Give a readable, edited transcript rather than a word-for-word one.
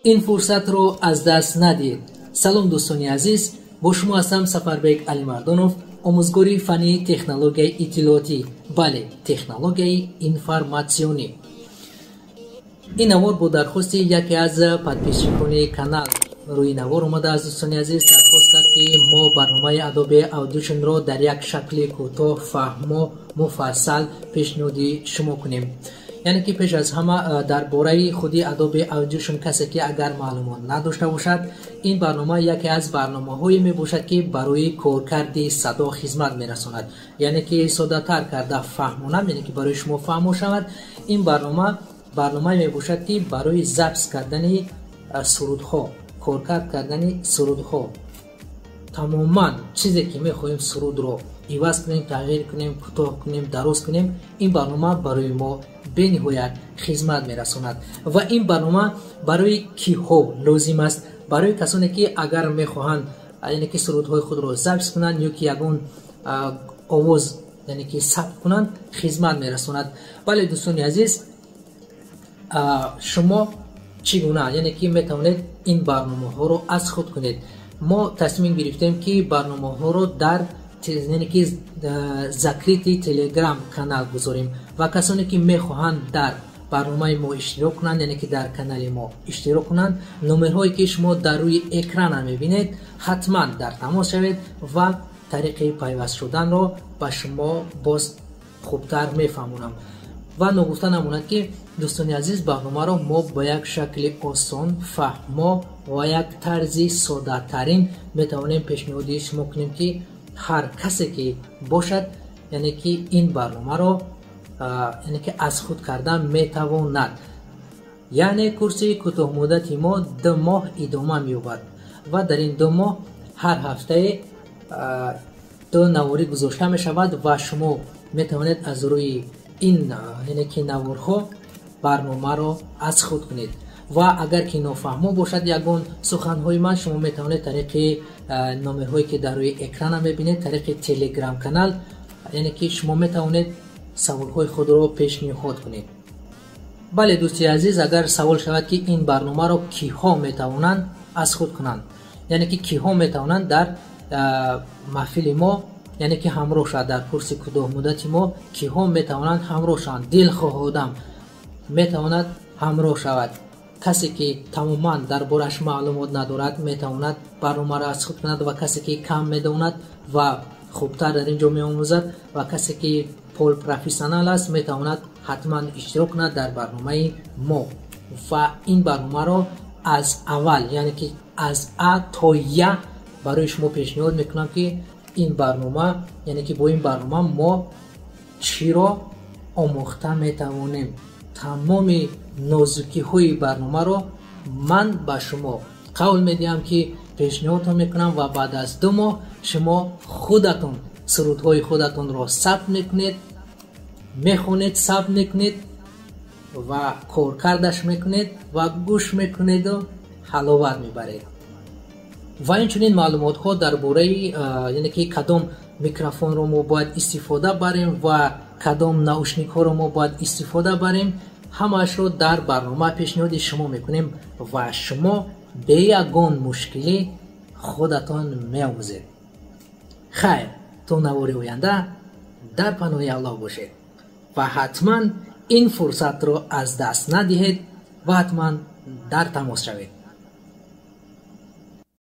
Ин фурсатро аз даст надиҳед. Салом, дӯстони азиз, бо шумо ҳастам Сафарбек Алимардонов, омӯзгори фанни технологияи иттилоотӣ, бале, технологияи информатсионӣ. Ин навор бо дархости яке аз подписчикони канал рӯи навор омадааст. Дӯстони азиз, дархост кард, ки мо барномаи Adobe Audition-ро дар як шакли кӯтоҳ, фаҳмо, муфассал пешниҳоди шумо кунем. Яъне ки пеш аз ҳама дар бораи худи Adobe Audition, касе ки агар маълумот надошта бошад, ин барнома яке аз барномаҳое мебошад, ки барои коркарди садо хизмат мерасонад. Яъне ки соддатар карда фаҳмонам, яъне ки барои шумо фаҳмо шавад, ин барнома барномае мебошад, ки барои запись кардани сурудҳо, коркард кардани сурудҳо, тамоман чизе ки мехоҳем сурудро иваз кунем, тағйир кунем, кӯтоҳ кунем, дароз кунем, ин барнома барои мо бениҳоят хизмат мерасонад. Ва ин барнома барои киҳо лозим аст? Барои касоне ки агар мехоҳанд, яъне ки сурудҳои худро запись кунанд ё ки ягон овоз, яъне ки сабт кунанд, хизмат мерасонад. Бале, дӯстони азиз, шумо чӣ гуна, яъне ки метавонед ин барномаҳоро аз худ кунед? Мо тасмим гирифтем, ки барномаҳоро дар, яъне ки закрытый Телеграм канал гузорем ва касоне ки мехоҳанд дар барномаи мо иштирок кунанд, яъне ки дар канали мо иштирок кунанд, номерҳое ки шумо дар рӯи экрана мебинед, ҳатман дар тамос шавед ва тариқи пайваст шуданро ба шумо боз хубтар мефаҳмонам. Ва ногуфта намонад, ки, дӯстони азиз, барномаро мо ба як шакли осон, фаҳмо ва як тарзи соддатарин метавонем пешниҳоди шумо кунем, ки ҳар касе ки бошад, яъне ки ин барномаро, яъне ки аз худ кардан метавонад. Яъне курси кӯтоҳмуддати мо 2 моҳ идома меёбад ва дар ин 2 моҳ ҳар ҳафтае ду наворӣ гузошта мешавад ва шумо метавонед аз рӯи ин, яъне ки наворҳо барномаро аз худ кунед. Ва агар ки нофаҳмо бошад ягон суханҳои ман, шумо метавонед тариқи номерҳое ки дар рӯи экрана мебинед, тариқи Телеграм канал, яъне ки шумо метавонед саволҳои худро пешниҳод кунед. Бале, дӯсти азиз, агар савол шавад, ки ин барномаро киҳо метавонанд аз худ кунанд, яъне ки киҳо метавонанд дар маҳфили мо, яъне ки ҳамроҳ шавад, дар курси кӯтоҳмуддати мо киҳо метавонанд ҳамроҳ шаванд? Дилхоҳ одам метавонад ҳамроҳ шавад. Касе ки тамоман дар бораш маълумот надорад, метавонад барномаро аз худ кунад ва касе ки кам медонад ва хубтар дар ин ҷо меомӯзад ва касе ки полупрофессионал аст, метавонад ҳатман иштирок кунад дар барномаи мо ва ин барномаро аз аввал, яъне ки аз А то Я барои шумо пешниҳод мекунам, ки ин барнома, яъне ки бо ин барнома мо чиро омӯхта метавонем. Тамоми нозукиҳои барномаро ман ба шумо қавл медиҳам, ки пешниҳодтон мекунам ва баъд аз 2 моҳ шумо худатон сурудҳои худатонро сабт мекунед, мехонед, сабт мекунед ва коркардаш мекунед ва гӯш мекунеду ҳаловат мебаред. Ва инчунин маълумотҳо дар бораи, яъне ки кадом микрофонро мо бояд истифода барем ва кадом наушникҳоро мо бояд истифода барем, ҳамаашро дар барнома пешниҳоди шумо мекунем ва шумо бе ягон мушкилӣ худатон меомӯзед. Хайр, то навори оянда дар паноҳи Аллоҳ бошед ва ҳатман ин фурсатро аз даст надиҳед ва ҳатман дар тамос шавед.